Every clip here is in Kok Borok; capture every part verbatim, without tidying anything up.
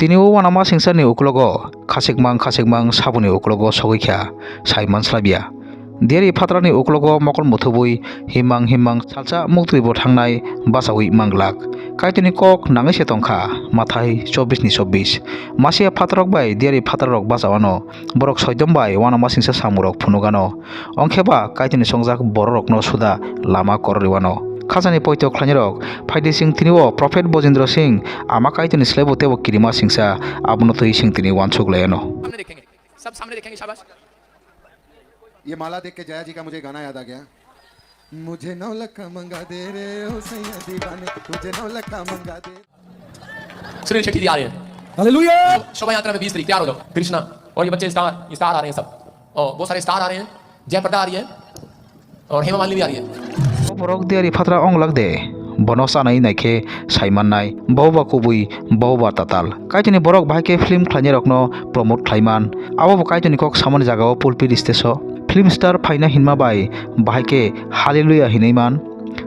Tini o uanama singsa ni uklogo khasikmang khasikmang saboni uklogo sogwi kha, sai manslabya. Diyari phatrani uklogo mokol muthubwi himmang himmang salsa muktwi bo thangnai bachaui manglak. Kaitorni kok nangwi se tongkha, Mathai chobbish ni chobbish. Masiya phatrok bai diyari phatrarok bachawano, borok soitom bai uanama singsa samungrok phunukgano. Ongkhe ba Kaitorni chongjak bororokno suda lama kororiwano. Khajani poito khlainirok, phaidi chwng tini o Prophet Bojendra Singh ama Kaitorni slaibo teibo kirima singsa, abono twi chwng tini uansuk laiano. सामने देखेंगे, सब सामने देखेंगे, शाबाश। ये माला देख के जया जी का मुझे गाना याद आ गया। मुझे नौ लखा मंगा दे रे ओ सैया दीवाने, मुझे नौ लखा मंगा दे। सुनील शेट्टी जी आ रहे हैं। हालेलुया। शोभा यात्रा में बीस तारीख, तैयार हो जाओ। कृष्णा और ये बच्चे स्टार, ये स्टार आ रहे हैं सब। और बहुत सारे स्टार आ रहे हैं। जयप्रदा आ रही है। और हेमा मालिनी भी आ रही है। O borok diyari phatra ong lak de, bono chanai naikhe sai mannai, bo ba kubui, bo ba tatal. Kaitorni borok bahai khe film khlainai rokno promote khlai man. Abo bo Kaitorni kok samani jaga o pulpit stage o film star phaina hinma bai bahai khe Hallelujah hinwi man.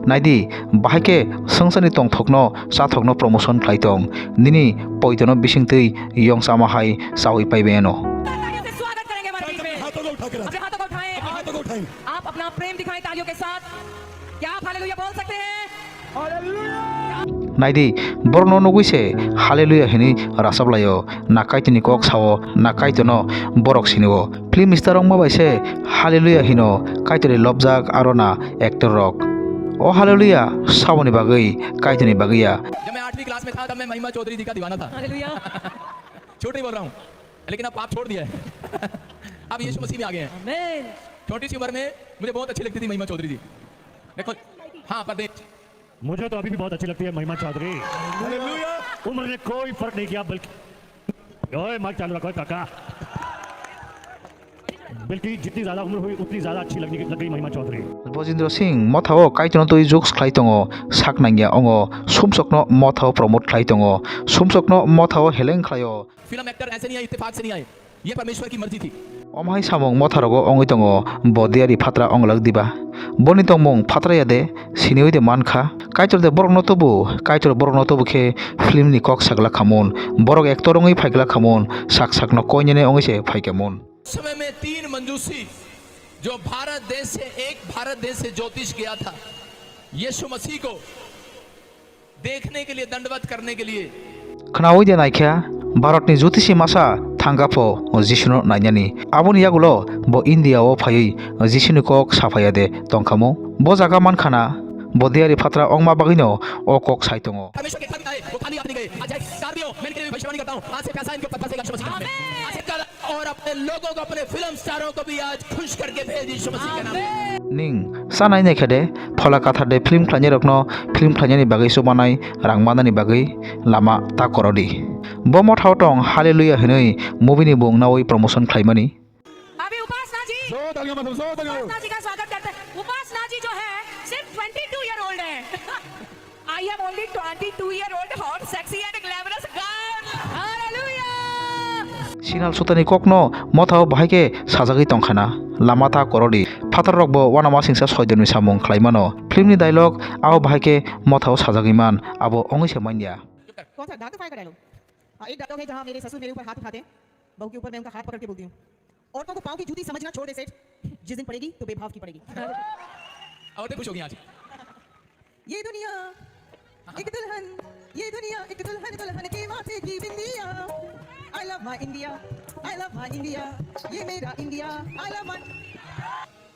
Naidi, bahai khe swngcharni tongthokno, chathokno promotion khlai tong, nini poitono bisingtwi yong chama hai chaui paibai ano. तालियों से स्वागत करेंगे हमारे बीच में। हाथों को उठा के रखें। अपने हाथों को उठाएं। हाथों को उठाएं। आप अपना प्रेम दिखाएं तालियों के साथ। क्या आप हालेलुया बोल सकते हैं? Naidi, borokno nugwi se Hallelujah hinwi rachap laio, na Kaitorni kok sao, na Kaitorno borok sinio. Film star wngma bai se Hallelujah hino Kaitorni lobjak aro na actor rok. O Hallelujah saboni bagwi, Kaitorni bagwi ya. जब मैं आठवीं क्लास में था, तब मैं महिमा चौधरी जी का दीवाना था। हालेलुया। झूठ नहीं बोल रहा हूँ, लेकिन अब पाप छोड़ दिया है। अब यीशु मसीह में आ गए हैं। आमीन। छोटी सी उम्र में मुझे बहुत अच्छी लगती थी महिमा चौधरी जी। देखो, हाँ, परदेश। मुझे तो अभी भी बहुत अच्छी लगती है महिमा चौधरी। हालेलुया। उम्र ने कोई फर्क नहीं किया, बल्कि, ओए, माइक चालू रखो, काका। बल्कि जितनी ज्यादा उम्र हुई, उतनी ज्यादा अच्छी लगने लग गई महिमा Chaudhary. Bojendra Singh mothao Kaitorno twi jokes khlai tongo, sak nangya ongo, sumsokno mothao promote khlai tongo, sumsokno mothao heleng khlaio. Film actor ऐसे नहीं आए, इत्तेफाक से नहीं आए, ये परमेश्वर की मर्जी थी। Omo hai samung motharogo wngwi tongo, bo diyari phatra onglak diba? Boni tongmung phatraya de, siniwi de mankha. Kaitor de borokno tubu, Kaitor borokno tubu khe film ni kok sagla khamun, borok actor wngwi phaigla khamun, sak sakno koinene wngwi se phaikhamun. समय में तीन मंजूसी जो भारत देश से, एक भारत देश से ज्योतिष गया था, यीशु मसीह को देखने के लिए, दंडवत करने के लिए। Khnaui de naikha, Bharatni jotisi masa thangkha pho Jisuno nainani. Aboni yagulo bo India o phaiwi Jisuni kok saphaiya de tongkhamu. Bo jaga mankhana, bo diyari phatra ongma bagwino o kok sai tongo. परमेश्वर के घर में आए, वो खाली हाथ नहीं गए। आज है, कार्यों, मैं इनके लिए भविष्यवाणी करता हूँ, आज से पैसा इनके ऊपर फंसेगा यीशु मसीह के नाम में। आज से कर और अपने लोगों को, अपने फिल्म स्टारों को भी आज खुश करके भेज यीशु मसीह के नाम में। Ning, chanai naikha de, Phola Kathar de film khlainai rokno film khlainani bagwi chubanai rang manani bagwi lama ta korodi. Bo mothao tong Hallelujah hinwi movie ni bung nawi promotion khlaimani. अभी उपासना जी, जोर तालियां बजाओ, जोर तालियां। उपासना जी का स्वागत करते हैं। उपासना जी जो है, सिर्फ ट्वेंटी टू ईयर ओल्ड है। I am only twenty two year old hot sexy and glamorous girl. Hallelujah. Sinal Sutani kokno mothao bahai khe sajagwi tongkhana. Lama ta korodi. Phatar rokbo uanama singsa soidonwi samung khlaimano. Film ni dialogue abo bahai khe mothao sajagwi man, abo wngwi se manya. कौन सा? डांग फायर का डायलॉग। हाँ, एक डायलॉग है जहाँ मेरे ससुर मेरे ऊपर हाथ उठाते हैं, बहू के ऊपर मैं उनका हाथ पकड़ के बोलती हूँ, औरतों को पाँव की जूती समझना छोड़ दे सेठ, जिस दिन पड़ेगी तो बेभाव की पड़ेगी। औरतें खुश हो गई आज। ये दुनिया एक दुल्हन, ये दुनिया एक दुल्हन, दुल्हन के माथे की बिंदिया। I love my India, I love my India, ये मेरा इंडिया, I love my।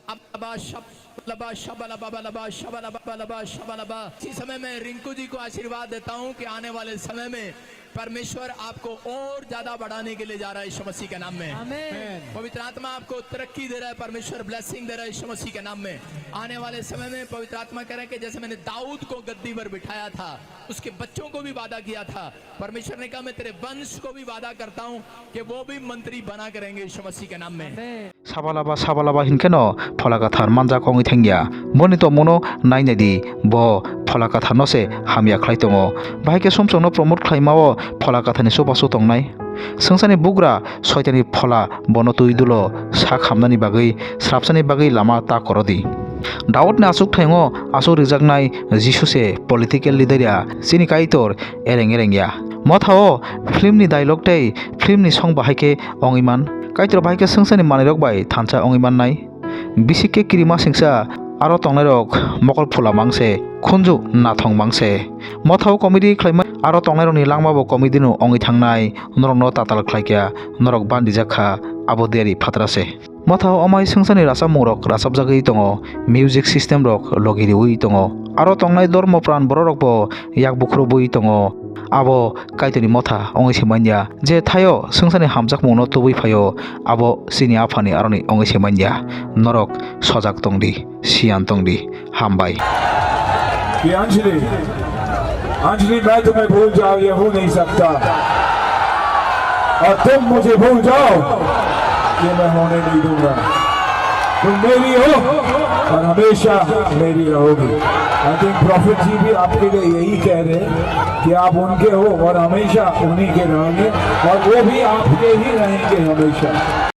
अब लबा शब, लबा शब, लबा बा, लबा शब, लबा बा, लबा शब, लबा। इसी समय मैं रिंकू जी को आशीर्वाद देता हूँ कि आने वाले समय में परमेश्वर आपको और ज्यादा बढ़ाने के लिए जा रहा है यीशु मसीह के नाम में। आमीन। पवित्र आत्मा आपको तरक्की दे रहा है, परमेश्वर ब्लेसिंग दे रहा है यीशु मसीह के नाम में। आने वाले समय में पवित्र आत्मा कह रहा है कि जैसे मैंने दाऊद को गद्दी पर बिठाया था, उसके बच्चों को भी वादा किया था, परमेश्वर ने कहा, मैं तेरे वंश को भी वादा करता हूँ कि वो भी मंत्री बना के रहेंगे यीशु मसीह के नाम में। आमीन। Sabalaba, sabalaba hinkheno Phola Kathar manjak wngwi thangya. Boni tongmungno nainai di, bo Phola Katharno se hamya khlai tongo. Bahai khe sumsokno promote khlaima o Phola Katharni chubachu tongnai. Swngcharni bugra Soitanni phola bono twi dulo sak hamnani bagwi, srapsani bagwi lama ta korodi. Daudni achukthayungo achuk rijaknai Jisu se political leader ya, chini Kaitor ereng ereng ya. Motha o film ni dialogue tei film ni song bahai khe ongwi man. Kaitor bahai khe swngchar ni manwi rok bai thansa ongwi mannai. Bisi khe kirima singsa aro tongnai rok mokol phula mang se, khunju nathong mang se. Motha o comedy khlaimani aro tongnai rok ni langma bo comedy no ongwi thangnai, norok no tatal khlai kha, norok bandijak kha abo deri phatra se. Motha o omai swngchar ni rachapmung rok rachapjagwi tongo, music system rok logi riwi tongo. Aro tongnai dormo pran borok rok bo yak bukhurubwi tongo. Abo Kaitor ni motha ongwi se manya. Je thaio swngchar ni hamjakmung no tubui phaio, abo chini aphani aroni ongwi se manya. Norok sojak tong di, siyan tong di. Hambai. कि अंजलि, अंजलि, मैं तुम्हें भूल जाऊं, ये हो नहीं सकता, और तुम मुझे भूल जाओ, ये मैं होने नहीं दूंगा। तुम मेरी हो और हमेशा मेरी रहोगी। I think Prophet जी भी आपके लिए यही कह रहे हैं कि आप उनके हो और हमेशा उन्हीं के रहोगे, और वो भी आपके ही रहेंगे हमेशा।